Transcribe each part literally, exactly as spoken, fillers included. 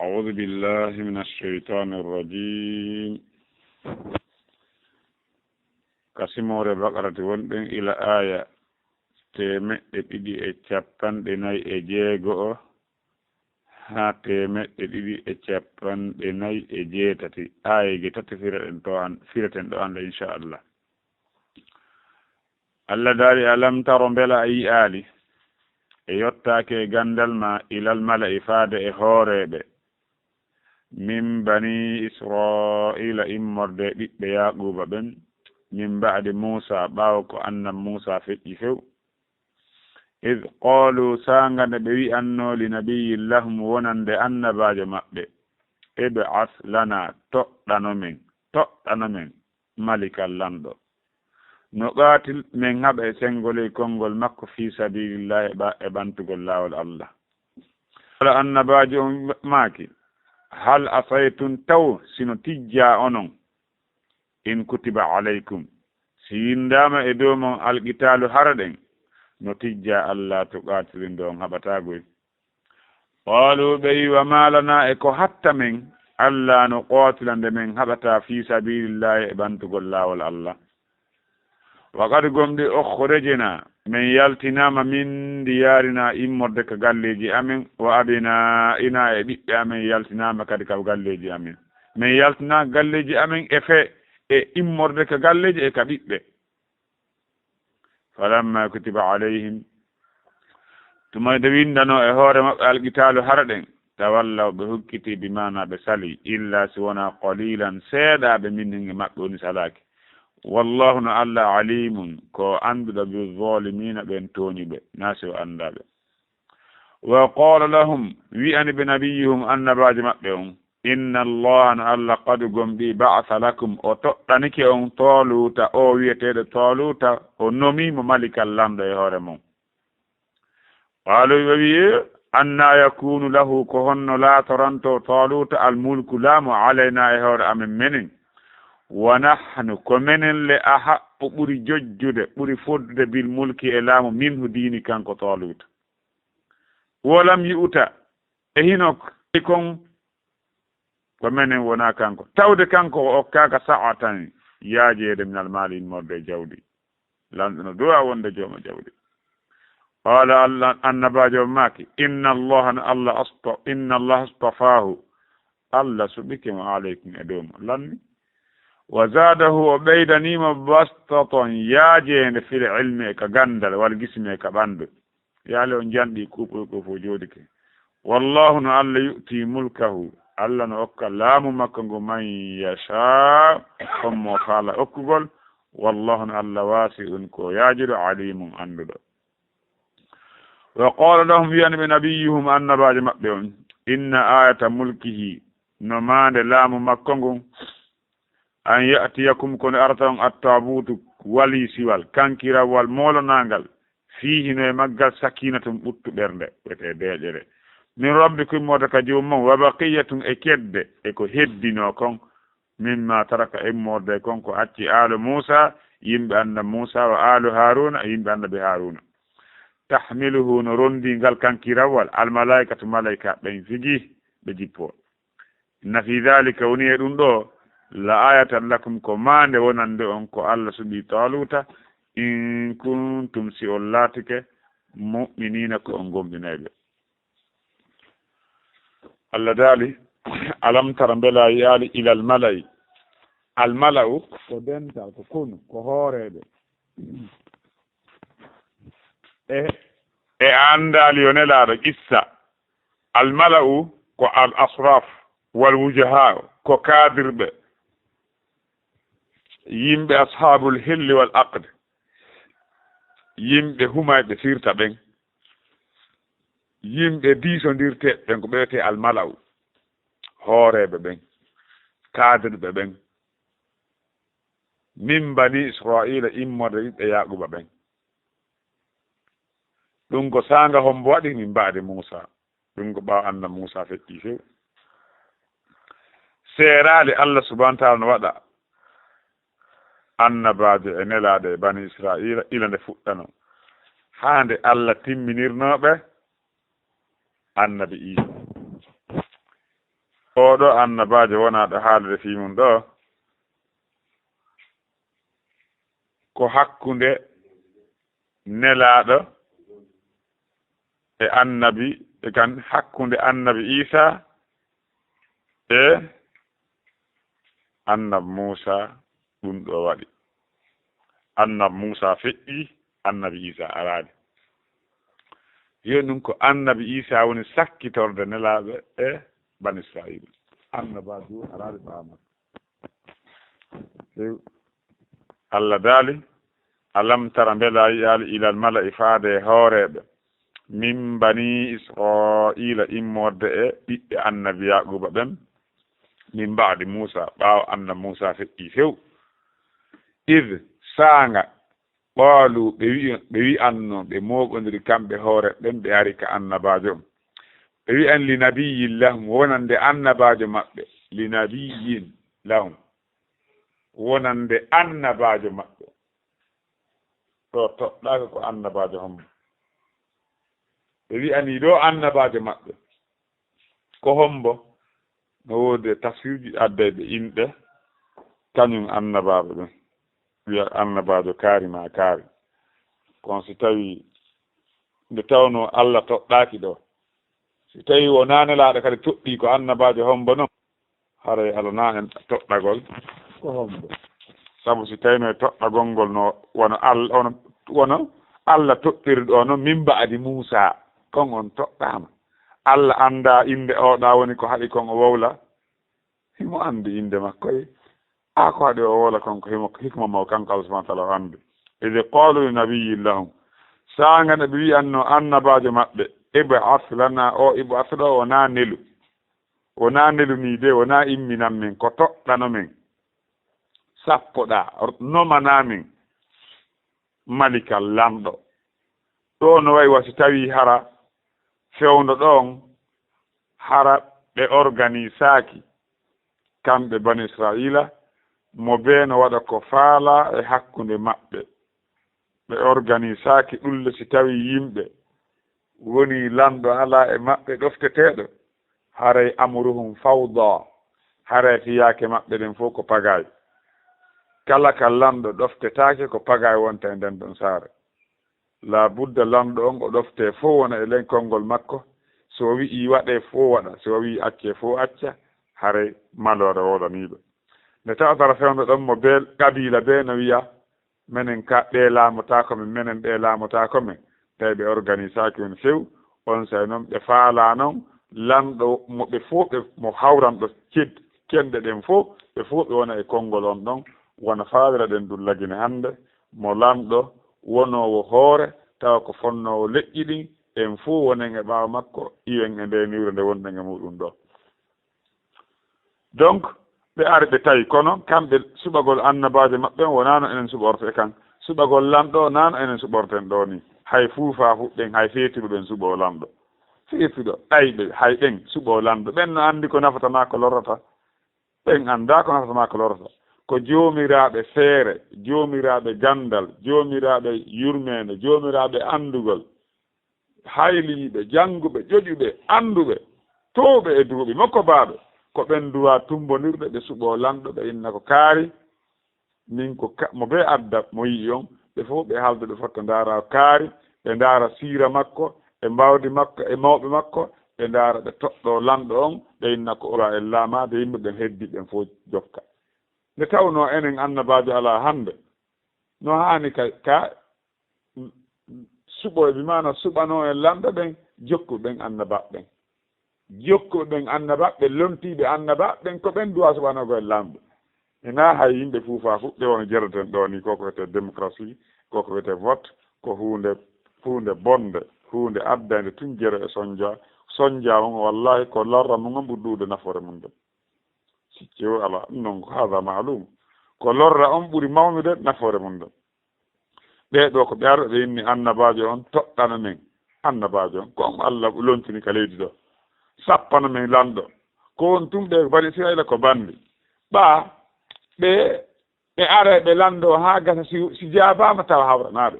أعوذ بالله من الشيطان الرجيم. Ka simoore Baqarati wonɗen ila aaya teemeɗɗe ɗiɗi e capanɗe nayi e jeego o haa teemeɗɗe ɗiɗi e capanɗe nayi e jeetati. Aayeeje tati fireten ɗo an-, fireten ɗo hannde, inchallah. Allah daali, "Alam taro, mbela a yi'aali?" E yottaake e ganndal ma, "ilal mala'i," faade e hooreeɓe, "min bani Israa'iila," immorde e ɓiɓɓe Yaaquuba ɓen, "min ba'di Muusa," ɓaawo ko annabi Muusa feƴƴi few. "Iz qaalu," saanga nde ɓe wi'annoo, "li nabiyyin lahum," wonande annabaajo maɓɓe, "ib'ath lana," toɗɗano men, toɗɗano men, "malikan," lanɗo. "Nuqaatil," men haɓa e senngol e konngol makko, "fii sabiilillaahi," e ɓa-, e ɓantugol laawol Allah. Wala annabaajo on maaki, "Hal asaytum," taw sino tijjaa onon, "in kutiba alaykum," si winndaama e dow mon alqitaalu hara ɗen, no tijjaa, "allaa tuqaatilu," nde on haɓataa goy. Qaalu, ɓe wi, "Wa maa lanaa," e ko hatta men, "allaa nuqaatila," nde men haɓataa, "fii sabiilillaahi," e ɓantugol laawol Allah. "Wa qad," gomɗii, "ukhrijnaa," men yaltinaama, "min diyaarinaa," immorde ka galleeji amen, "wa abnaa'inaa," e ɓiɓɓe amen yaltinaama kadi ka galleeji amen. Men yaltinaa galleeji amen e fee, e immorde ka galleeji e ka ɓiɓɓe. "Falammaa kutiba alayhim," tuma nde winndanoo e hoore maɓɓe alqitaalu hara ɗen, "tawallaw," ɓe hokkitii, bi maanaa ɓe salii, "illaa si wonaa qaliilan," seeɗaaɓe min e maɓɓe woni salaaki. "Wallaahu," no Allah, "aliimun," ko annduɗo, "bi zaalimiina," ɓen tooñuɓe, naa si o anndaa ɓe. "Wa qaala lahum," wi'ani ɓe nabiyyuhum, annabaajo maɓɓe on, "Inna Allaha," no Allah, "qad," gomɗii, "ba'atha lakum," o toɗɗanike on, "Taaluuta," o wi'eteeɗo Taaluuta, o nomii mo malikan, lanɗo e hoore mon. Qaalu, ɓe wi'i, "Annaa yakuunu lahu," ko honno laatoranto Taaluuta, "al-mulku," laamu, "alaynaa," e hoore amen menen, "wa nahnu," ko menen le, "ahaqqu," ɓuri jojjude, ɓuri foddude, "bil-mulki," e laamu, "minhu," diini kanko Taaluuta. "Wa lam yu'ta," e hino kon, ko menen wonaa kanko. Tawde kanko o okkaaka "sa'atan," yaajeede, "minal maali," immorde e jawdi. Lanɗo no duwaa wonde jooma jawdi. Qaala, Allah, annabaajo on maaki, "Inna Allaha," no Allah, "asta-, inna Allaha astafaahu," Allah suɓike mo, "alaykum," e dow mon, lanni. "Wa zaadahu," o ɓeydanii mo, "bastatan," yaajeende, "fil ilmi," e ka ganndal, "wal jismi," e ka ɓanndu. Yaali on janɗi kuuɓoy ko fof jooɗike. "Wallaahu," no Allah, "yu'ti mulkahu," Allah no okka laamu makko ngu, "man yashaa," on mo faala okkugol. "Wallaahu," no Allah, "waasi'un," ko yaajuɗo, "aliimun," annduɗo. "Wa qaala lahum," wi'ani ɓe nabiyyuhum, annabaajo maɓɓe on, "inna aayata mulkihi," no maande laamu makko ngun, "an ya'tiyakum," ko nde arata on, "at-taabuutu," waliisiwal, kankirawal moolanaangal, "fiihi," no e maggal, "sakiinatun," ɓuttu ɓernde, wiyetee deeƴere, "min rabbikum," immorde ka joomum on, "wa baqiyyatun," e kedde, e ko heddinoo kon, "mimmaa taraka," immorde kon ko acci aalu Muusaa, yimɓe annabi Muusaa, "wa aalu Haaruuna," e yimɓe annabi Haaruuna. "Tahmiluhu," no ronndii ngal kankirawal, "al-malaa'ikatu," malaa'ika ɓen figi ɓe jippoo. "Inna fii daalika," woni e ɗum ɗoo, "la aayatan lakum," ko maande wonande on ko Allah suɓii Taaluuta, "in kuntum," si on laatike, "mu'miniina," ko on gomɗinayɓe. Allah daali, "Alam tara, mbela a yi'aali, ilal mala'i." Al mala'u ko dental, ko konu, ko hooreeɓe. E, e a anndaali yo nelaaɗo qissa. Al mala'u ko al asraf wal wujaha, ko kaadirɓe, yimɓe ashabul hilli wal aqd, yimɓe humayɓe firta ɓen, yimɓe diisondirte ɓen, ko ɓe wiyetee al mala'u, hooreeɓe ɓen, kaadirɓe ɓen, min bani Isra'iila, immorde ɓiɓɓe Yaaquuba ɓen. Ɗum ko saanga hombo waɗi? Min ba'di Muusa. Ɗum ko ɓaawo annabi Muusa feƴƴi few. Seeraali Allah subhanahu wa ta'ala no waɗa annabaajo e nelaaɗo e bani Isra'iila ila nde fuɗɗano, haa nde Allah timminirnoo ɓe annabi Iisa. Oo ɗoo annabaajo wonaaɗo haalde fii mum ɗoo, ko hakkunde nelaaɗo e annabi, e kan hakkunde annabi Iisaa e annabi Muusaa, ɗum ɗoo waɗi. Annabi Muusaa feƴƴi, annabi Iisaa araali. Yo ɗum ko annabi Iisaa woni sakkitorde nelaaɓe e Bani Israa'iila. Annabaajo araali ɓaawo makko. Few. Allah daali, "Alam tara, mbela a yi'aali, ilal mala'i, faade e hooreeɓe, min bani Israa'iila, immorde e ɓiɓɓe annabi Yaaquuba ɓen, min ba'di Muusaa, ɓaawo annabi Muusaa feƴƴi few. Id, saanga, qaalu, ɓe wi'i, ɓe wi'anno, ɓe mooɓondiri kamɓe hoore ɓen, ɓe ari ka annabaajo on. Ɓe wi'an li nabiyyin lahum, wonande annabaajo maɓɓe, li nabiyyin lahum, wonande annabaajo maɓɓe." Ɗo toɗɗaaka ko annabaajo hombo. Ɓe wi'ani ɗo annabaajo maɓɓe. Ko hombo? No woodi e tafsirji addayɓe inɗe kañum annabaaɓe ɓen. Wi'a annabaajo kaari maa kaari. Kono si tawi nde tawnoo Allah toɗɗaaki ɗo, si tawi wonaa nelaaɗo kadi toɗɗii ko annabaajo hombo non, haray alanaa en toɗɗagol ko hombo. Sabu si tawiino e toɗɗagol ngol no wano Al-, wano, wano Allah toɗɗiri ɗo no min ba'di Muusaa, kon on toɗɗaama. Allah anndaa innde oo ɗaa woni ko haɗi kon o wowla. Himo anndi innde makko e a ko haɗi o wowla kon ko himo, hikma mo kanko Allah subhanahu wa ta'ala o anndi. Idh qaalu li nabiyyin lahum. Saanga nde ɓe wi'anno annabaajo maɓɓe, "Ib'ath lana," o ib'ath ɗo wonaa nelu. Wonaa nelu nii de, wonaa imminan men, ko toɗɗano men. Sappoɗaa, nomanaa men. Malikal lanɗo. Ɗo no wayi wa si tawi hara fewndo ɗon, hara ɓe organisaaki kamɓe Bani Israa'iila, mo bee no waɗa ko faalaa e hakkunde maɓɓe. Ɓe organisaaki ɗulle si tawi yimɓe woni lanɗo alaa e maɓɓe ɗofteteeɗo, haray amuruhum fawda, haray fiyaake maɓɓe ɗen fof ko pagaay. Kala ka lanɗo ɗoftetaake ko pagaay wonta e nden ɗon saare. Laa budda lanɗo on o ɗoftee fof wona e len konngol makko, so o wi'ii waɗee fof waɗa, so o wi'ii accee fof acca, haray maloore woɗaniiɓe. Nde tawata fewndo ɗon mo bee qabiila bee no wi'a, menen ka, ɓee laamotaako men, menen ɓee laamotaako men. Tawi ɓe organisaaki on few, on say noon ɓe faalaa noon lanɗo mo ɓe fof ɓe, mo hawranɗo ced-, cenɗe ɗen fof, ɓe fof ɓe wona e konngol on ɗon, wona faalira ɗen ɗum lagine hannde, mo lanɗo wonoowo hoore, tawa ko fonnoowo leƴƴi ɗin, en fof wonen e ɓaawo makko, iwen e nde niwre nde wonɗen e muɗum ɗo. Donc, ɓe ari ɓe tawi, kono kamɓe suɓagol annabaajo maɓɓe on wonaano enen suɓorte e kan. Suɓagol lanɗo wonaano enen suɓorten ɗo ni. Hay fuufaafuɓɓen, hay feetuɓe ɓen suɓoo lanɗo. Feetuɗo, ɗayɓe, hay ɓen suɓoo lanɗo. Ɓen no anndi ko nafata maa ko lorrata. Ɓen anndaa ko nafata maa ko lorrata. Ko joomiraaɓe feere, joomiraaɓe ganndal, joomiraaɓe yurmeende, joomiraaɓe anndugol. Hayliiɓe, jannguɓe, ƴoƴuɓe, annduɓe, toowɓe e duuɓi, mokkobaaɓe, ko ɓen duwaa tummbondirde, ɓe suɓoo lanɗo, ɓe inna ko kaari, min ko ka-, mo bee adda, mo yi'i on, ɓe fof ɓe haalda, ɓe fotta ndaara kaari, ɓe ndaara siira makko, e mbaawdi makko, e mawɓe makko, ɓe ndaara, ɓe toɗɗoo lanɗo on, ɓe inna ko oɗo en laamaade, yimɓe ɓen heddi ɓen fof jokka. Nde tawnoo enen annabaajo alaa hannde, no haani ka, ka suɓo, bi maana suɓanoo en lanɗo ɓen, jokkuɓe ɓen annabaaɓe ɓen. Jokkuɓe ɓen annabaaɓe, lontiiɓe annabaaɓe ɓen, ko ɓen duwaa suɓanoogo en lanɗo. Hinaa hay yimɓe fuufaafuɓɓe wano jereten ɗo ni, ko ko wiyetee démocratie, ko ko wiyetee vote, ko huunde, huunde bonnde, huunde addaynde tun jere e sonja. Sonja on, wallahi, ko lorra mum on ɓuri ɗuuɗude nafoore mum nden. Sikke o alaa, ɗum noon ko haada maalum. Ko lorra on ɓuri mawnude nafoore mum nden. Ɓee ɗoo ko ɓe arɓe ɓe inni annabaajo on toɗɗana men. Annabaajo on ko on Allah lontini ka leydi ɗo. Sappana men lanɗo. Ko on tun ɓe Bani Israa'iila ko banndi. Ɓaa ɓe, ɓe ara ɓe lanndoo haa gasa si, si jaabaama tawa hawranaa ɓe.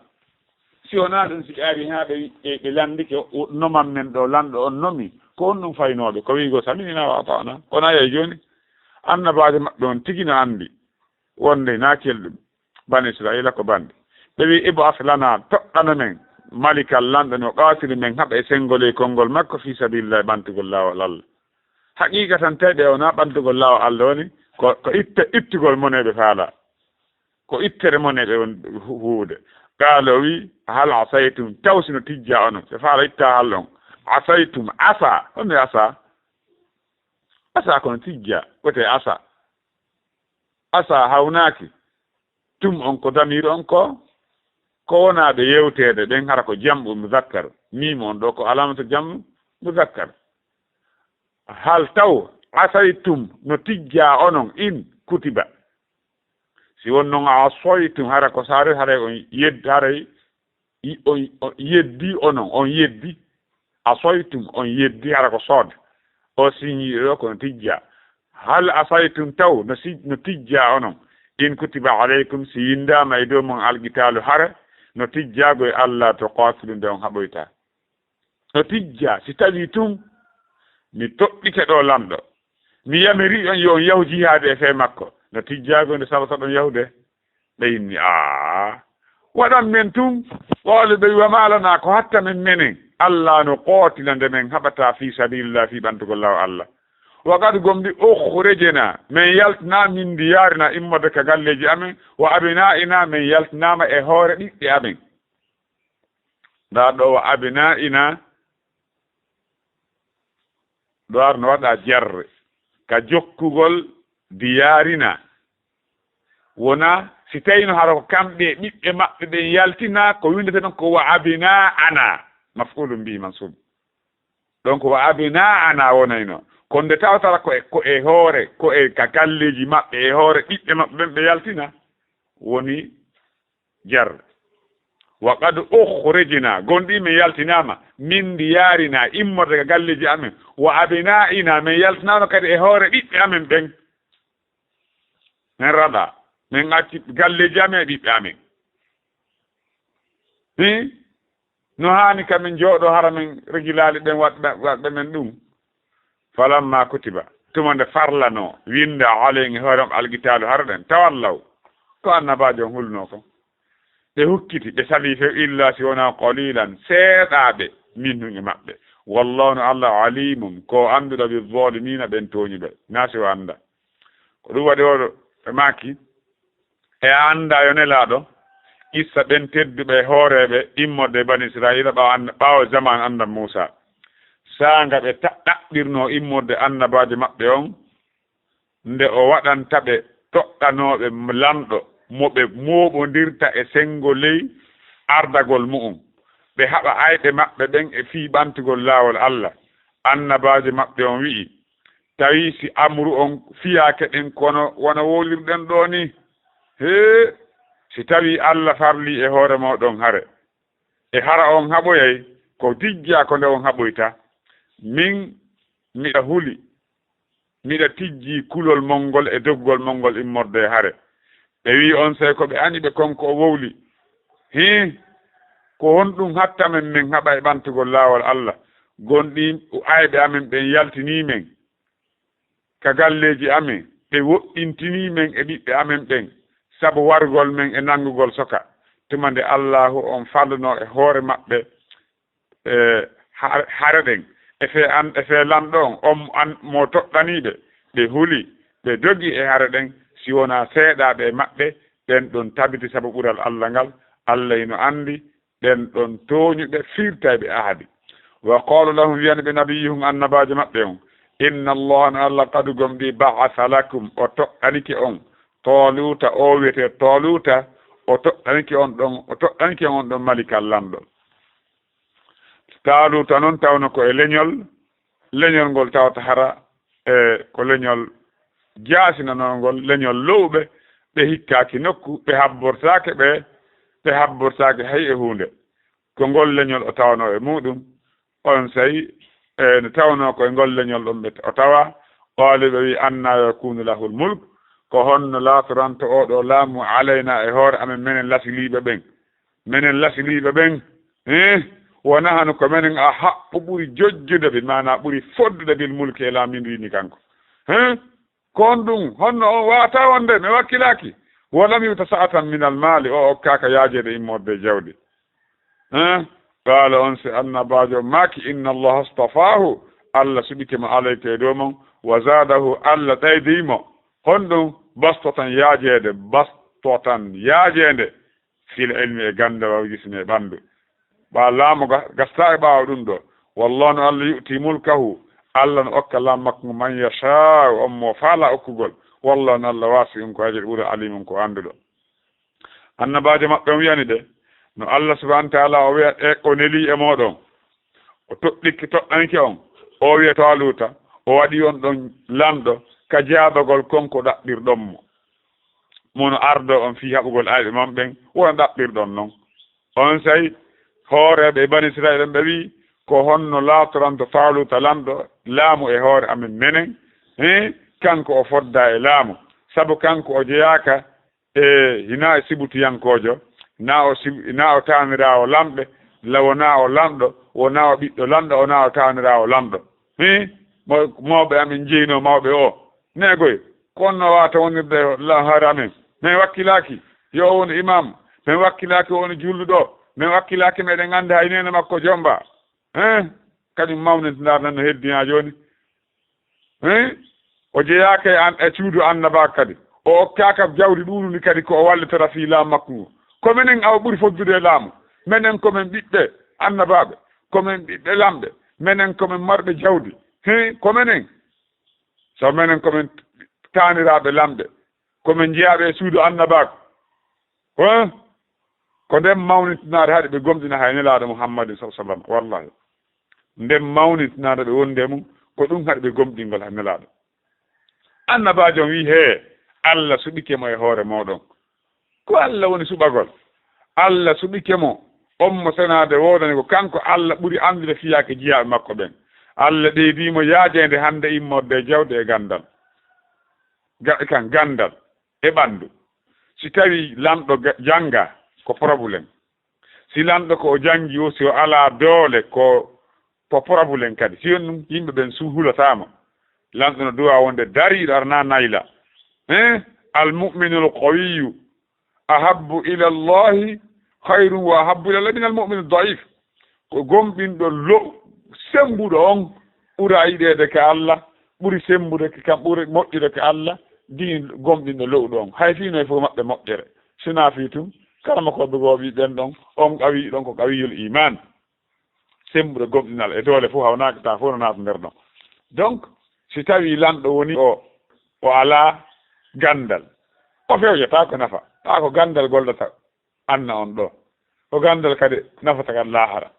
Si wonaa ɗum, si ɓe ari haa ɓe wi-, ɓe, ɓe lanndike, o, noman men ɗo, lanɗo on nomi, Ko on ɗum faynooɓe, ko wi'go sami'na wa ata'na. Kono ayo jooni, annabaajo maɓɓe on tigi no anndi wonde naa kelɗum. Bani Israa'iila ko banndi. Ɓe wi'i, "Ib'ath lana, toɗɗano men, malikan lanɗo no qaatilu men haɓa e senngo ley konngol makko fii sabiilillahi ɓantugol laawol Allah." Haqiiqatan tawi ɓe wonaa ɓantugol laawol Allah woni, ko, ko itte, ittugol mone ɓe faalaa. Ko ittere mone ɓe woni hu-, huude. Qaala o wi'i, "Hal asaytum, taw si no tijjaa onon." Ɓe faalaa itta hal on. Asaytum, asa. Honno asa? Asa kono tijjaa, wiyetee asa. Asa hawnaaki. Tum on ko damiir on ko, ko wonaaɓe yewteede ɓen hara ko jam'u muzakkar. Miim on ɗo ko alaamatu jam'u muzakkar. Hal taw asaytum no tijjaa onon in kutiba. Si won non a asaytum hara ko saare haray on yedd-, haray i-, on, on yeddi onon, on yeddi. Asaytum, on yeddi, hara ko sood. O siñi ɗo kono tijja. Hal asaytum taw no si-, no tijja onon. In kutiba alaykum, si windaama e dow mon alqitaalu hare, no tijjaago e Allah to qaatilu nde on haɓoyta. No tijja, si tawi tun, mi toɗɗike ɗo lanɗo. Mi yamiri on yo on yahu jihaade e fee makko. No tijjaago nde sabata ɗon yahude. Ɓe inni, "Aa, waɗan men tun." Qaalu ɓe wi'a, "Maa lanaa, ko hatta men menen, allaa nuqaatila nde men haɓata fii sabiilillah, fii ɓantugol laawol Allah. Wa qad gomɗi ukhrijnaa, men yaltinaa min diyaarinaa immorde ka galleeji amen, wa abnaa'inaa men yaltinaama e hoore ɓiɓɓe amen." Ndaa ɗo wa abnaa'inaa, ɗo ar no waɗa jarre ka jokkugol diyaarina. Wona si tawino hara ko kamɓe e ɓiɓɓe maɓɓe ɓen yaltina, ko windete ɗon ko wa abnaa'anaa, maf'ulun bihi mansub. Donc wa abnaa'anaa wonayno. Kono nde tawata ko e, ko e hoore, ko e ka galleeji maɓɓe, e hoore ɓiɓɓe maɓɓe ɓen ɓe yaltina, woni jar. Wa qad ukhrijnaa, gonɗi men yaltinaama, min diyaarinaa, immorde ka galleeji amen, wa abnaa'inaa, men yaltinaama kadi e hoore ɓiɓɓe amen ɓen. Men raɗa, men acci galleeji amen e ɓiɓɓe amen. Hi? No haani ka men jooɗo hara men regilaali ɓen waɗɓe, waɗɓe men ɗum. Falammaa kutiba, tuma nde farlanoo, winda alayhim e hoore maɓɓe alqitaalu hare ɗen, tawallaw, ko annabaajo on hulnoo kon. Ɓe hukkiti, ɓe salii few, illaa si wonaa qaliilan, seeɗaaɓe, minhum e maɓɓe. Wallaahu no Allah aliimun, ko annduɗo bi zaalimiina ɓen tooñuɓe, naa si o annda. Ko ɗum waɗi oɗo ɓe maaki, e a anndaa yo Nelaaɗo, qissa ɓen tedduɓe e hooreeɓe immorde e Bani Israa'iila ɓaawo an-, ɓaawo jamaan annabi Muusaa. Saanga ɓe ta-, ɗaɓɓirnoo immorde annabaajo maɓɓe on, nde o waɗanta ɓe toɗɗanooɓe lanɗo mo ɓe mooɓondirta e senngo ley ardagol mu'un. Ɓe haɓa ayɓe maɓɓe ɓen e fii ɓantugol laawol Allah. Annabaajo maɓɓe on wi'i, tawi si amru on fiyaake ɗen kono wano wowlirɗen ɗoo ni? Hee, si tawii Allah farlii e hoore mooɗon hare, e hara on haɓoyay, ko tijjaa ko nde on haɓoyta. Min, miɗa huli, miɗa tijjii kulol mon ngol e dogugol mon ngol immorde e hare. Ɓe wi'i onsay ko ɓe añuɓe kon ko o wowli. Hii, ko honɗum hatta men, men haɓa e ɓantugol laawol Allah? Gonɗi ayɓe amen ɓen yaltinii men ka galleeji amen, ɓe woɗɗintinii men e ɓiɓɓe amen ɓen, sabu wargol men e nanngugol soka, tuma nde Allaahu on fallunoo e hoore maɓɓe, e, har-, hare ɗen, e fee an, e fee lanɗo on, on an, mo toɗɗanii ɓe, ɓe huli, ɓe dogi e hare ɗen, si wonaa seeɗaaɓe e maɓɓe, ɓen ɗon tabiti sabu ɓural Alla ngal, Alla hino anndi, ɓen ɗon tooñuɓe firtayɓe ahadi. Wa qaala lahum, wiyani ɓe nabiyyuhum, annabaajo maɓɓe on, inna Allaha, no Alla, qad gomɗii ba'atha lakum, o toɗɗanike on Taaluuta, o wiyetee Taaluuta, o toɗɗanike on ɗon, o toɗɗanike on ɗon malikan lanɗo. Taaluuta non tawno ko e leñol, leñol ngol tawata hara e ko leñol jaasinanoongol, leñol lowɓe, ɓe hikkaaki nokku, ɓe habbortaake ɓe, ɓe habbortaake hay e huunde. Ko ngol leñol o tawanoo e muuɗum, onsay, e, no tawnoo ko e ngol leñol ɗon ɓe o tawa, qalu, ɓe wi'i, anna yakunu lahul mulk, ko honno laatoranto oo ɗoo laamu alayna e hoore amen, menen lasiliiɓe ɓen? Menen lasiliiɓe ɓen, eh, Wa nahanu, ko menen a haqqu ɓuri jojjude ɓe, maana ɓuri foddude bil mulki e laamindu yini kanko. Hein? Ko on ɗum, honno on waata wonde mi wakkilaaki? Wa lam yu'ta sa'atan min al maali, o okkaaka yaajeede immorde e jawdi. Hein? Qaala, on si annabaajo maaki, inna Allaha astafaahu, Allah suɓike mo alayka e dow mon, wa zaadahu, Allah ɓeydi mo. Honɗum? Bastatan yaajeede, bastatan yaajeende, fil ilmi e ganndal, wa jismi e ɓanndu. Ɓa laamu ga-, gasta e ɓaawo ɗum ɗo. Wallahu no Allah yu'ti mulkahu, Allah no okka laamu makko ngu man yashaa'u, on mo faala okkugol. Wallahu no Allah wasi'un ko haaji ɓuri alimun ko annduɗo. Annabaajo maɓɓe on wiyani ɓe, no Allah subhanahu wa ta'ala o wiya, e o neli e mooɗon. O toɗɗike toɗɗanke on. O wiya Taaluuta, o waɗi on ɗon lanɗo ka jaabagol kon ko ɗaɓɓirɗon mo. Mo no ardo on fii haɓugol ayɓe mon ɓen, wona ɗaɓɓirɗon non. On say, hooreeɓe e Bani Isra'iila ɓe wi'i, ko honno laatoranto Taaluuta lanɗo laamu e hoore amen menen? He, kanko o fodda e laamu. Sabu kanko o jeyaaka e, hinaa e sibutuyankoojo, naa o sib-, naa o taaniraawo lamɓe, la wonaa o lanɗo, wonaa o ɓiɗɗo lanɗo, wonaa o taaniraawo lanɗo. Hii, mo-, mawɓe amen jeynoo mawɓe o. Neegoy, ko on no waawata wonirde la-, hoore amen? Men wakkilaaki yo o woni imam, men wakkilaaki o woni julluɗo, men wakkilaaki meɗen anndi hay neene makko jomba. Hein? Kañum mawnintindaade nan no heddinaa jooni. Hein? O jeyaaka e an-, e cuudu annabaaku kadi. O okkaaka jawdi ɗuuɗundi kadi ko o wallitora fii laamu makko ngu. Ko menen awa ɓuri foddude e laamu. Menen ko men ɓiɓɓe annabaaɓe. Ko men ɓiɓɓe lamɓe. Menen ko men marɓe jawdi. Hein? Ko menen. So menen ko men taaniraaɓe lamɓe. Ko men jeyaaɓe e suudu annabaaku. Hein? Ko nden mawnintinaade haɗi ɓe gomɗina hay Nelaaɗo Muhammadin sallallahu alaihi wasallam. Wallahi. Nden mawnintinaade ɓe wonde e mum, ko ɗum haɗi ɓe gomɗingol hay Nelaaɗo. Annabaajo on wi'i, hee, Allah suɓike mo e hoore mooɗon. Ko Allah woni suɓagol? Allah suɓike mo, on mo senaade woodani ko kanko Allah ɓuri anndude fiyaake jiyaaɓe makko ɓen. Allah ɓeydii mo yaajeende hannde immorde e jawdi e ganndal. Ga-, kan ganndal e ɓanndu. Si tawii lanɗo ga-, jannga, ko problème. Si lanɗo ko o janngi o, si o alaa doole, ko, ko problème kadi. Si on ɗum, yimɓe ɓen su-, hulataa mo. Lanɗo no duwa wonde dariiɗo arana nayla. Eh? Al mu'minul qawiyyu ahabbu ila Allahi khayrun wa ahabbu ila Allahi min al mu'min ad-da'if. Ko gomɗinɗo lo-, sembuɗo on ɓura yiɗeede ka Allah, ɓuri sembude ka, kam ɓuri moƴƴude ka Allah, din gomɗinɗo lo'uɗo on. Hay fii noye fof maɓɓe moƴƴere. Sinaa fii tun, kala mo ko ɓe goo ɓen ɗon, on qawiiɗo on ko qawiyul iman. Sembude gomɗinal e doole fof hawnaaka, taa fof no naata nder ɗon. Donc, si tawii lanɗo woni o, o alaa ganndal, o fewjataa ko nafa, taa ko ganndal gollata anna on ɗo. Ko ganndal kadi nafata kan laahara.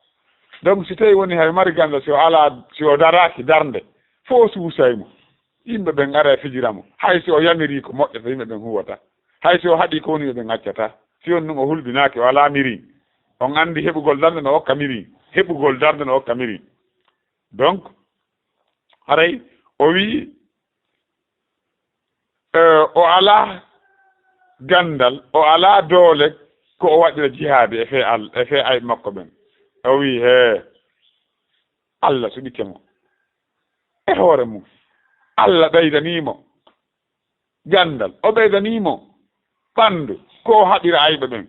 Donc, si tawii woni hay mari ganndal, si o alaa, si o daraaki darnde, fof suusay mo. Yimɓe ɓen ara e fijira mo. Hay si o yamirii ko moƴƴata, yimɓe ɓen huwata. Hay si o haɗii ko woni, yimɓe ɓen accata. Si on ɗum o hulɓinaaki, o alaa mirin. On anndi heɓugol darnde no okka mirin. Heɓugol darnde no okka mirin. Donc, haray o wi'i, eh, o alaa ganndal, o alaa doole ko o waɗira jihaadi e fee Al-, e fee ayɓe makko ɓen. O wi'i, hee, Allah suɓike mo e hoore mum. Allah ɓeydanii mo ganndal, o ɓeydanii mo ɓanndu, ko o haɓira ayɓe ɓen.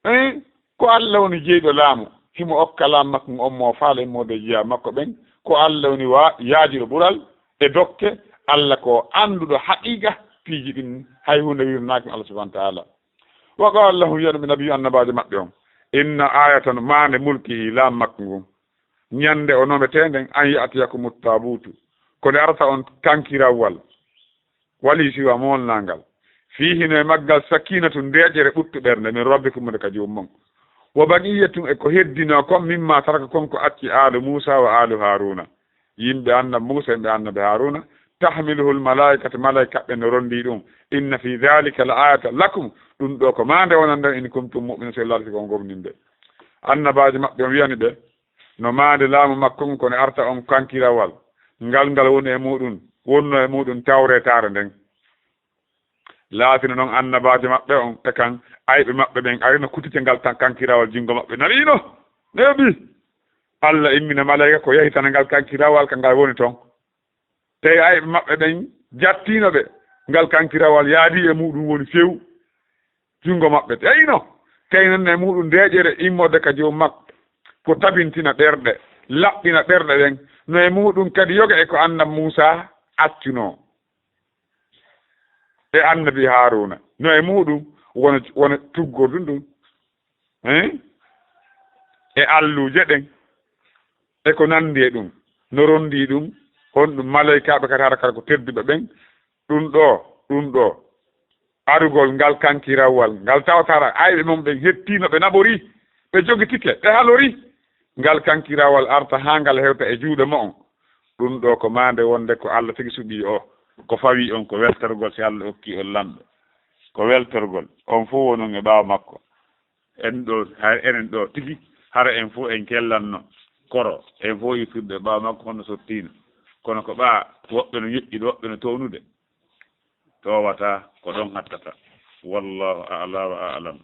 Eh, ko Allah woni jeyɗo laamu, himo okka laamu makko ngu on mo faala immorde e jiyaaɓe makko ɓen. Ko Allah woni wa-, yaajuɗo ɓural e dokke. Allah ko annduɗo haqiiqa piiji ɗin, hay huunde wirnaaki mo Allah subhanahu wa ta'ala. Wa qaala lahum, wi'ani ɓe nabiyu annabaajo maɓɓe on, inna ayata, maande mulkihi, laamu makko ngun, ñande o nometee nden, an ya'tiyakumu taabuutu, ko nde arata on kankirawwal, wali siwa moolnaangal. Fiihi, no e maggal, sakiinatun, deeƴere ɓuttu ɓernde, min rabbikum, wonde ka Joomi mon. Wa baqiyatun, e ko heddinoo kon, mimma taraka, kon ko acci aalu Muusa wa aalu Haaruuna, yimɓe annabi Muusa, yimɓe annabi Haaruuna, tahmiluhul malaa'ikatu, malaa'ika ɓen no ronndii ɗum. Inna fi dhalika la ayatan lakum, ɗum ɗo ko maande wonande on, in kuntum mu'minin, so on laatii ko on gomɗinɓe. Annabaajo maɓɓe on wi'ani ɓe, no maande laamu makko ngun, ko nde arta on kankirawal, ngal ngal woni e muɗum, wonnoo e muɗum tawreetaare nden. Laatino non annabaajo maɓɓe on e kan ayɓe maɓɓe ɓen, arino kutite ngal tan kankirawal, junngo maɓɓe naliino, neeɓi. Allah immina malayka ko yahitana ngal kankirawal ka ngal woni ton. Tawi ayɓe maɓɓe ɓen jattiino ɓe, ngal kankirawal yaadi e muɗum woni few junngo maɓɓe. Tawi no, tawi non e muɗum deeƴere immorde ka joom makko, ko tabintina ɓerɗe, laɓɓina ɓerɗe ɗen, no e muɗum kadi yoga e ko annab Muusaa accunoo e annabi Haaruuna, no e muɗum wona, wona tuggordu ndun, hein? E alluuje ɗen, e ko nanndi e ɗum, no ronndii ɗum, honɗum maleykaaɓe kadi hara kala ko tedduɓe ɓen, ɗum ɗoo, ɗum ɗoo, arugol ngal kankirawal, ngal tawtara ayɓe mon ɓen hettii no ɓe naɓorii, ɓe jogitike, ɓe halorii, ngal kankirawal arta haa ngal hewta e juuɗe mo'on. Ɗum ɗoo ko maande wonde ko Alla tigi suɓii o, ko fawii on ko weltorgol si Alla okkii on lanɗo. Ko weltorgol, on fow wonon e ɓaawo makko. En ɗoo, hay enen ɗoo tigi, hara en fow en kellanno koro, en fow yottirde e ɓaawo makko hono sottiino. Kono ko ɓaa woɓɓe no ñoƴƴude, woɓɓe no townude. Toowataa, ko ɗon hattata. Wallaahu a'la wa a'lam.